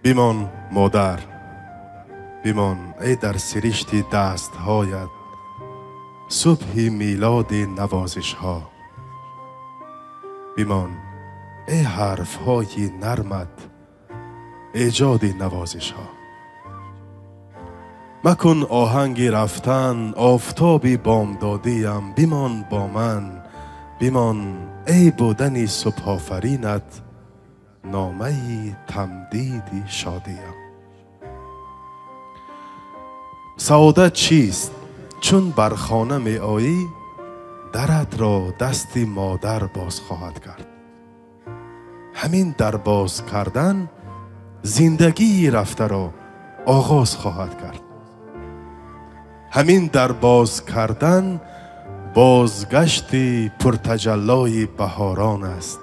Бимон, модар, бимон, эй дар сиришти дастҳоят субҳи милоди навозишҳо. Бимон, эй ҳарфҳои нармат эҷоди навозишҳо. Макун оҳанги рафтан, офтоби бомдодиям. Бимон бо ман, бимон, эй будани субҳофаринат номаи тамдиди шодиям. Саодат чист? Чун бар хона меоӣ, даратро дасти модар боз хоҳад кард. Ҳамин дар боз кардан зиндагии рафтаро оғоз хоҳад кард. Ҳамин дар боз кардан бозгашти пуртаҷаллои баҳорон аст.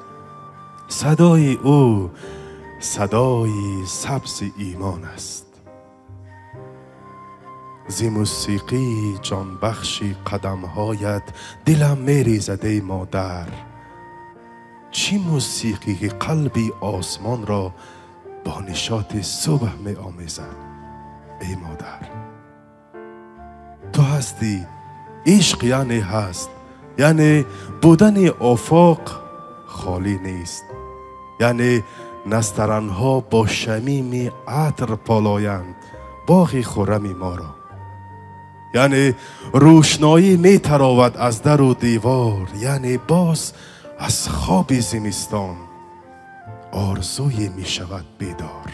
Садои ӯ садои сабзи имон аст. Зи мусиқии ҷонбахши қадамҳоят дилам мерезад, эй модар. Чӣ мусиқӣ, ки қалби осмонро бо нишоти субҳ меомезад, эй модар. Ту ҳастӣ ишқ, яъне ҳаст, яъне будани офоқ холӣ нест, яъне настаранҳо бо шамими атр полоянд боғи хуррами моро, яъне рӯшноӣ метаровад аз дару девор, яъне боз аз хоби зимистон орзуе мешавад бедор,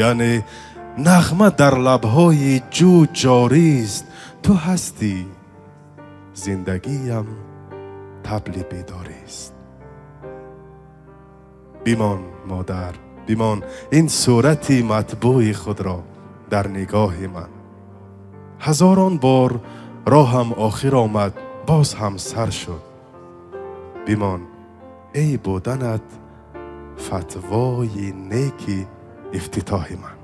яъне нағма дар лабҳои ҷӯ ҷорист. Ту ҳастӣ, зиндагиям табли бедорист. Бимон, модар, бимон, ин сурати матбӯи худро дар нигоҳи ман. Ҳазорон бор роҳам охир омад, боз ҳам сар шуд. Бимон, эй буданат фатвои неки ифтитоҳи ман.